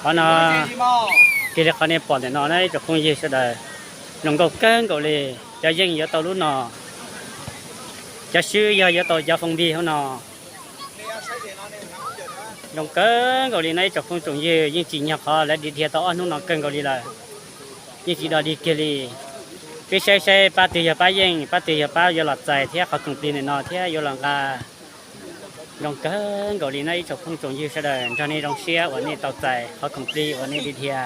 Qhov no, kiag li qhov nej pom ntawm no na ib tsoom phooj ywg sawv daws, zoo nkauj kawg nkaus li. Cov yeej yuav tau lub no, cov swb yog yuav tau cov foom npig hauv no. Zoo kawg nkaus li na ib tsoom phooj tsoom ywg, yeej tsim nyog qhov lawv dim dhia tau ob hnub no kawg nkaus li lawm. Yeej tsis dog dig kiag li. Peb saib saib pab twg yog pab yeej, pab twg yog pab yuav los txais thiab qhov khoom plig ntawm no thiab yuav los nqa. Zoo kawg nkaus li na ib tsoom phooj tsoom ywg sawv daws, nrog nej zoo siab uas nej tau txais qhov khoom plig uas nej dim dhia.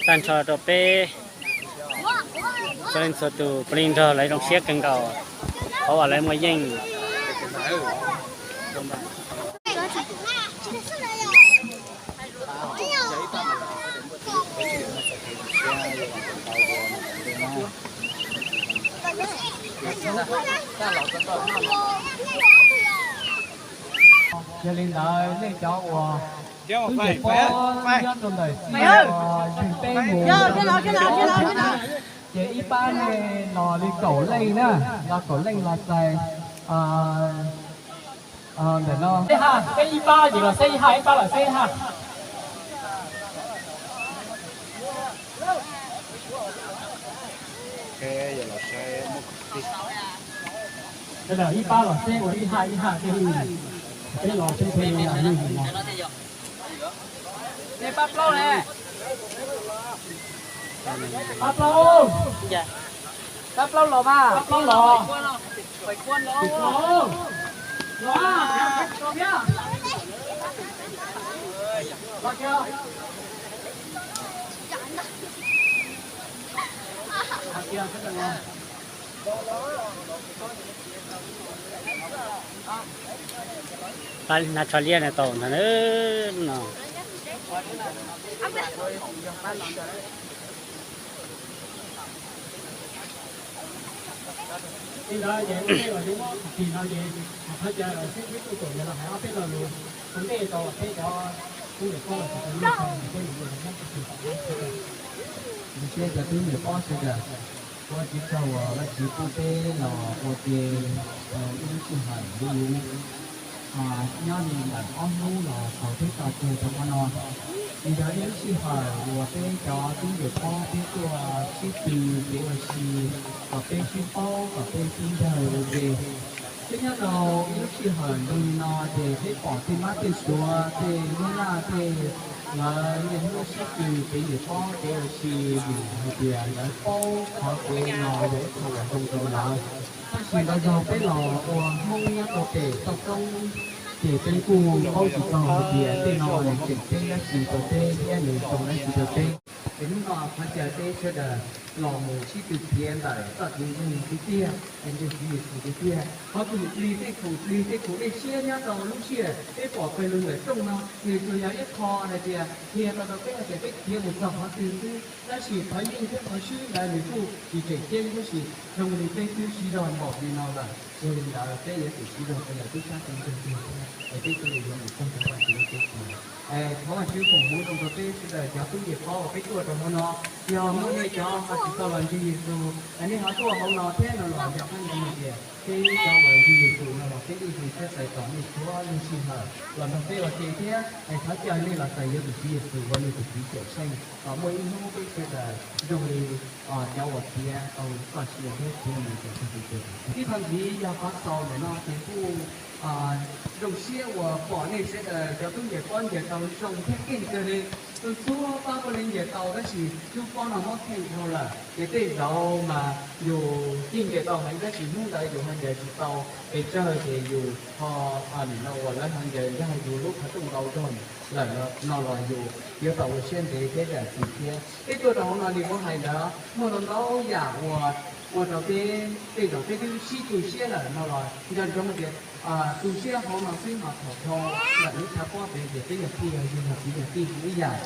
Tag nrho rau peb txhua leej txhua tus puav leej nrog lawv zoo siab kawg nkaus, qhov uas lawv muaj yeej. Yog li ntawd nej cov uas twb yog pob nyob rau ntawm txij uas yug peb mus, ces ib pab nej los li kaum leej na, los kaum leej los txais ntawm no. Xeb ha, peb ib pab ces los xeb ib ha, ib pab los xeb ib ha. Sawv daws ib pab los xeb ua ib ha ib ha thiaj li, peb los xeb thiaj li los lwj mus no. Pab plaub ne, pab plaub, pab plaub los mas, pab plaub los, los, los thiab. Pab hnav tsho liab no tau ntag no. Li ntawd ces ua ntej los yuav muab qhov kis no ces thov caw xib hwb tuaj kom yog los hais ob peb lo lus ua ntej rau peb cov tub niam pob los tsis tau noj tau peb mus ua los muab qhov kis tom qab. Zoo siab cov tub niam pob sawv daws, ua tsaug uas Vajtswv pub peb los ua ke ib lub sij hawm lub lub nyob li ntawm ob hnub los xaus peb txoj kev rau qhov no. Nws yog ib lub sij hawm uas peb cov tub niam pob peb tuaj sib tw kev ua si, kom peb sib paub kom peb sib ncaws ua ke. Peb nyob rau ib lub sij hawm zoo li no ces peb pom tej mab tej suav tej nub naj tej lawv niaj hnub sib tw kev niam pob kev ua si vim hais tias lawv paub qhov kev no yog ib qho uas zoo rau lawv. Tab sis ntau zaug peb los ua Hmoob nyob rau pem toj roob ces peb kuj paub tsis txog hais tias tej no nws tseem ceeb dab tsi rau peb thiab nws zoo dab tsi rau peb. Ces hnub no thov caw peb sawv daws los mus sib tw qhia ntawm txoj kev ntseeg tiag tiag, es ntseeg Tswv Yexus tiag tiag. Qhov khoom plig tej khoom plig tej khoom dej siab nyob rau lub sij hawm peb pom pawg lug ntawm rooj no nws tsuas yog ib qho hais tias qhia tau rau peb hais tias peb khiav mus txog qhov twg xwb. Tab sis qhov yeej thiab qhov swb ntawd nws kuj tsis tseem ceeb, tab sis zoo li peb twb sib zog npaum li no lawm, yog li ntawd peb yuav tsum sib zog rau ntawm peb sab kev ntseeg tiag tiag es peb thiaj li yuav mus txog rau Vajtswv lub teb chaws. Es thov Vajtswv foom hmoov zoo rau peb sawv daws cov tub niam pob uas peb tuaj rau hmo no. Yog muaj nej cov ho tsis tau los ntseeg Yexus es nej ho tuaj hauv no thiab no los yog qhov ntawd hais tias peb cov uas ntseeg Yexus no los peb ib leeg thiab txais tos nej txhua lub sij hawm los nrog peb ua ke thiab. Es thov caw nej los txais yuav tus Tswv Yexus ua nej tus Tswv cawm seej kom muaj ib hnub peb sawv daws zoo li cov uas khiav tau txoj sia thiab khiav mus rau txoj kev tsev. Ib qho ntxiv yog qhov xaus ntawm no ces kuj zoo siab uas pom nej sawv daws cov tub ncaws pob ncaws tau zoo thiab keej kawg li. Txhua txhua pob kuj li ncaws tau tab sis lub pob no muab kheej dhau lawm ces tej zaum mas yus yeej ncaws tau heev tab sis hnub ntawd yus ho ncaws tsis tau pes tsawg ces yus ho nim no uas lawv ho ncaws ncaj yus lub qhov rooj ntau zog lawm no los yus yuav tau ua siab ntev thiab zam txim thiab. Peb tuaj rau hauv no li kuv hais ntawd muaj ntau ntau yam uas ua rau peb tej zaum peb twb sib tu siab lawm no los nco ntsoov tias tu siab hauv no xwb mas thaum dhau lawm lub tshav pob pem ces peb yog phooj yog ywg yog kwv yog tij ib yam.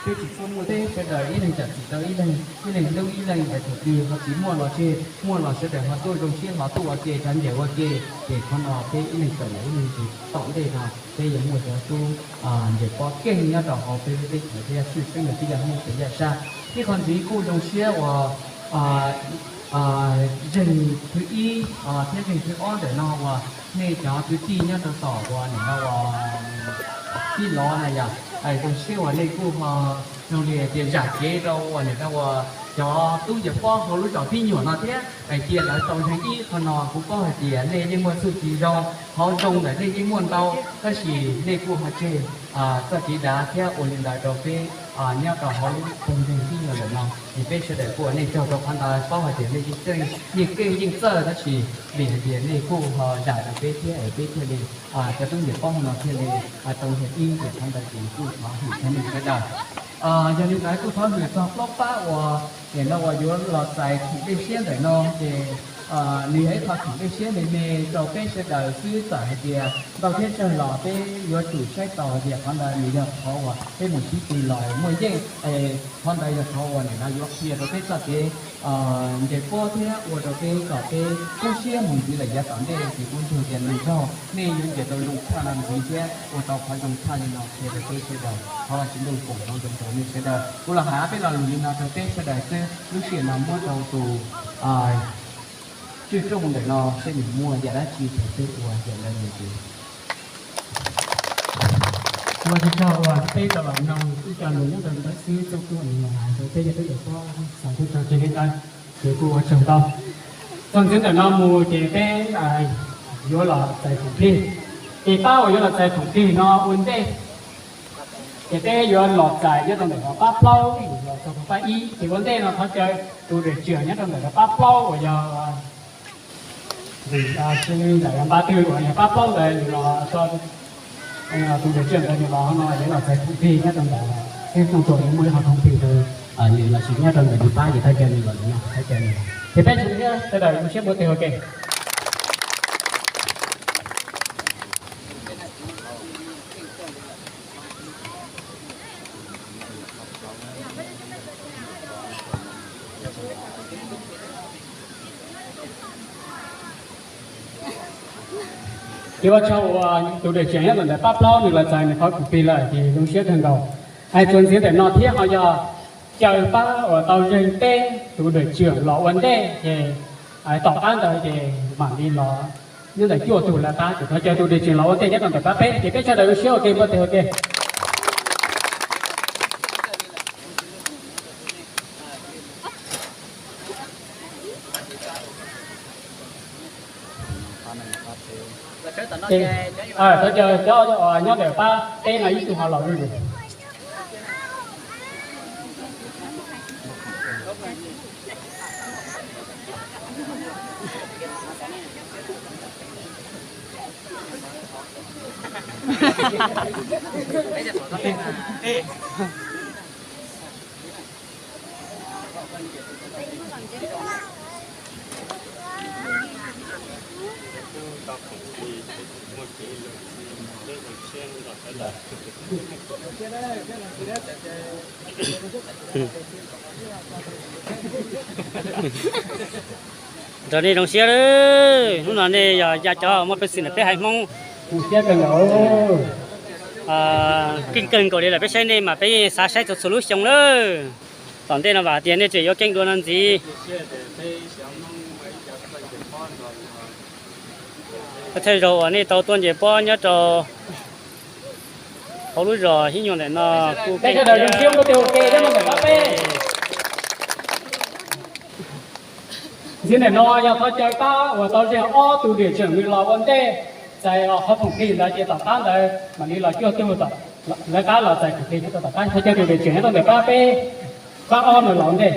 Peb tsis txhob muaj peb sawv daws ib leeg zam txim rau ib leeg, ib leeg hlub ib leeg es thaum twg ho tsis muaj los tseg, muaj los sawv daws ho tuaj zoo siab ho tuaj ua ke rov ncaws ua ke. Ces qhov no peb ib leeg tawm los ib leeg ces tom ntej no peb yuav muaj cov tub ncaws pob keej nyob rau hauv peb lub teb chaws thiab tshwj xeeb yog peb yog Hmoob teb yaj sab. Ib qho ntxiv kuj zoo siab uas Zeeg thib ib thiab zeeg thib ob ntawm no uas nej cov kwv tij nyob rau tom uas nim no uas tib lov na yom, zoo siab uas nej kuj ho zoo li hais tias zam kev rau uas nim no uas cov tub yawm pob hauv lub zos Phib Nyuam no thiab hais tias lawv tau zeeg ib qho no. Kuv paub hais tias nej yeej muaj txuj ci zoo, hauv zoo ntawm nej yeej muaj ntau, tab sis nej kuj ho tseg txoj kev dav thiab ua li ntawd rau peb nyob rau hauv lub poog zeeg Phib Nyuam ntawm no. Es peb sawv daws kuj ua nej tsaug rau qhov ntawd, paub hais tias nej yeej txawj, yeej keej yeej txawj, tab sis vim hais tias nej kuj ho zam rau peb thiab es peb thiaj li, cov tub yawm pob no thiaj li tau zeeg ib, ces qhov ntawd ces kuj thov hwm rau nej sawv daws. Yog li ntawd kuj thov hwm txog plaub pab uas nim no uas yuav los txais khoom dej siab ntawm no, ces nws yog ib qho khoom dej siab me me rau peb sawv daws xwb, txawm hais tias ntau thiab tsawg los peb yuav tsum saib taus hais tias qhov ntawd nws yog qhov uas peb mus sib tw los muaj yeej. Qhov ntawd yog qhov uas nim no yuav qhia rau peb txoj kev nce pob thiab ua rau peb kom peb kub siab mus ntxiv lawm yav tom ntej. Ces kuv ntseeg tias nws zog nej yuav nce tau zoo tshaj no ntxiv thiab ua tau qhov zoo tshaj li no qhia rau peb sawv daws. Thov Vajtswv ntuj foom hmoov zoo rau nej sawv daws. Kuv los hais peb lo lus li no rau peb sawv daws xwb, lub sij hawm no muab rau tus tswj rooj ntawm no seb nws muaj yam dab tsi rau peb ua yam ntawd mus ces. Ua tsaug uas peb tau los mloog ib co lus nyob rau ntawd xwb, txoj kuj hais rau peb cov tub yawm pob xav kuj tso tseg li ntawd, ces kuj ua tsaug ntau. Txog ntxiv ntawm no mus ces peb yuav los txais khoom plig. Ces pab uas yuav los txais khoom plig no ua ntej, ces peb yuav los txais nyob rau ntawm pab plaub los txog rau pab ib. Ces ua ntej no thov caw tus director nyob rau ntawm pab plaub uas yog tus npaj twg uas yog pab plaub ntawd nws los, tus director ntawd nws los no yuav los txais khoom plig nyob rau ntawm xib hwb Tooj Tuam yuav muaj ib qho khoom plig rau nws los sis nyob rau ntawm nws pab, ces thov caw nws los no, thov caw nws. Ces peb sawv daws zoo siab npuaj tes ua ke. Ces ua tsaug uas tus director nyob ntawm pab plaub nws los txais nws qhov khoom plig lawm ces zoo siab kawg nkaus. Hais txuas ntxiv ntawm no thiab ho yog caw pab uas tau zeeg peb tus director los ua ntej ces tom qab ntawd ces mam li los nyob ntawm cuaj tug lawv qab, ces thov caw tus director los ua ntej nyob rau ntawm pab peb, ces peb sawv daws zoo siab ua ke npuaj tes ua ke. Thov caw cov nyob ntawm pab peb no ib tug ho los zuj zus. Nrog nej zoo siab lawm, hnub no nej yog ya cov muaj peev xwm ntawm peb haiv Hmoob. Zoo siab kawg nkaus. Keej kawg nkaus li lawm, peb saib nej mas peb yeej xav saib txhua txhua lub xyoo lawm. Tom ntej no vam tias nej tseem yuav keej dua no ntxiv. Thawj zaug uas nej tau tuaj nce pob nyob rau hauv lub zos Hib Nyuam ntawm no kuj keej. Ntxiv ntawm no yog thov caw pab uas tau zeeg ob tug director nws los ua ntej txais qhov khoom plig ntawd ces tom qab ntawd mam li los cuaj tug lawv qab los txais khoom plig nyob rau tom qab. Thov caw tus director nyob rau ntawm pab peb, pab ob no los ua ntej.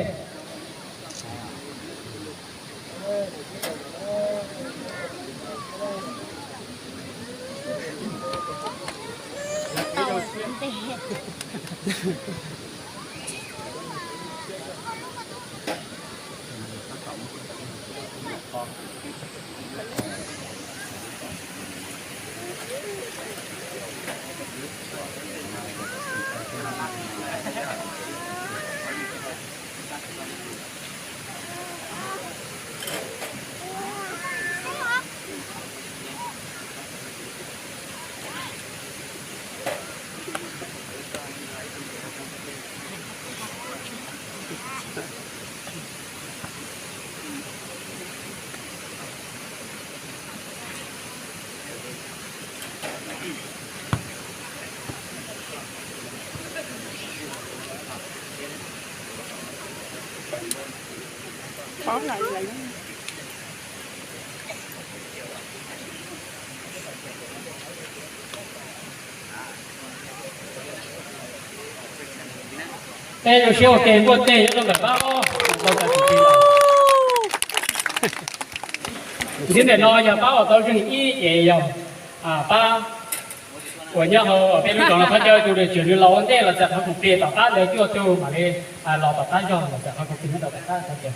Peb zoo siab ua ke npuaj teg nyob rau ntawm pab os. Ntxiv ntawm no yog pab uas tau zeeg ib ces yog pab uas nyob hauv peb lub zos no thov caw tus director nws los ua ntej los txawm qhov khoom plig tom qab ntawd cuaj tug mam li los tom qab zog los txawm qhov khoom plig nyob rau tom qab thov caw.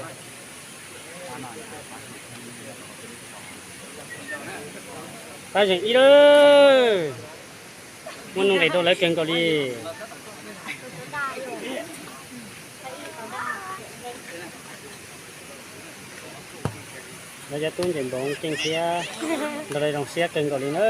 Pab zeeg ib lawm. Muaj nuj nqis rau lawv kawg nkaus li. Lawv cov tub nce npoov keej thiab nrog lawv zoo siab kawg nkaus li na.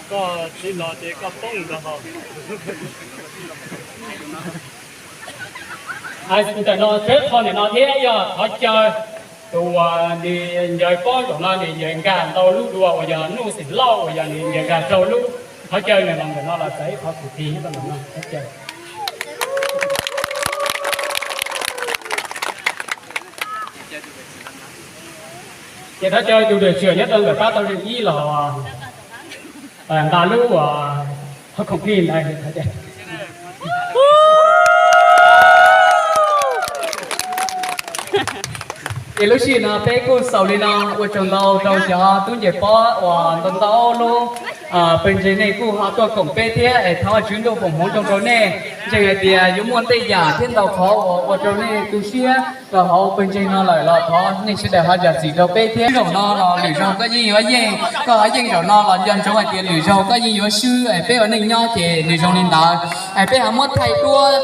Koj tsis los ces koj poob ntag hos. Ntawm no tsheb qho ntawm no thiab yog thov caw tus uas nws ncaws pob zaum no nws ncaws nkag ntau lub dua uas yog nuj xeem lauj uas yog nws ncaws nkag rau lub, thov caw nws los ntawm no los txais ib qhov khoom plig nyob rau ntawm no thov caw. Ces thov caw tus director nyob rau ntawm pab tau zeeg ib los nqa lub uas qhov khoom plig ntawd. Ces lub sij hawm no peb kuj xaus li no, ua tsaug ntau rau cov tub nce pob uas ntau ntau lub pawg ntseeg nej kuj ho tuaj koom peb thiab es thov Vajtswv ntuj foom hmoov zoo rau nej. Ntseeg hais tias yuav muaj ntej yam thiab ntau qhov uas ua rau nej tu siab rau hauv pawg ntseeg no lawm los thov nej sawv daws ho zam txim rau peb thiab. Zaum no los lwm zaug koj yeej yuav yeej, koj ho yeej zaum no los nco ntsoov hais tias lwm zaug koj yeej yuav swb es peb ua neej nyob ces nws zoo li ntawd. Es peb ho muab thaij duab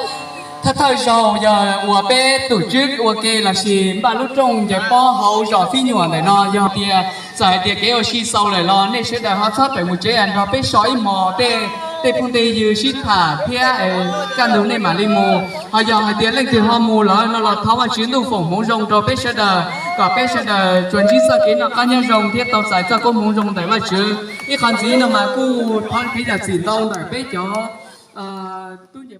thawj thawj zaug yog uas peb tus tswb ua ke lossis npaj lub rooj ncaws pob hauv zos Fib Nyuam ntawm no yog tias txawm hais tias kev ua si xaus lawm los nej sawv daws ho txhob pem mus tsev, nrog peb so ib hmos tej tej phooj tej ywg sib tham thiab kaj ntug nej mam li mus. Ho yog hais tias leej twg ho mus lawm no los thov Vajtswv ntuj foom hmoov zoo rau peb sawv daws kom peb sawv daws tsuas ntsib txoj kev noj qab nyob zoo thiab tau txais txoj koob hmoov zoo ntawm Vajtswv. Ib qhov ntxiv no mas kuj thov kev zam txim ntau ntawm peb cov tub nce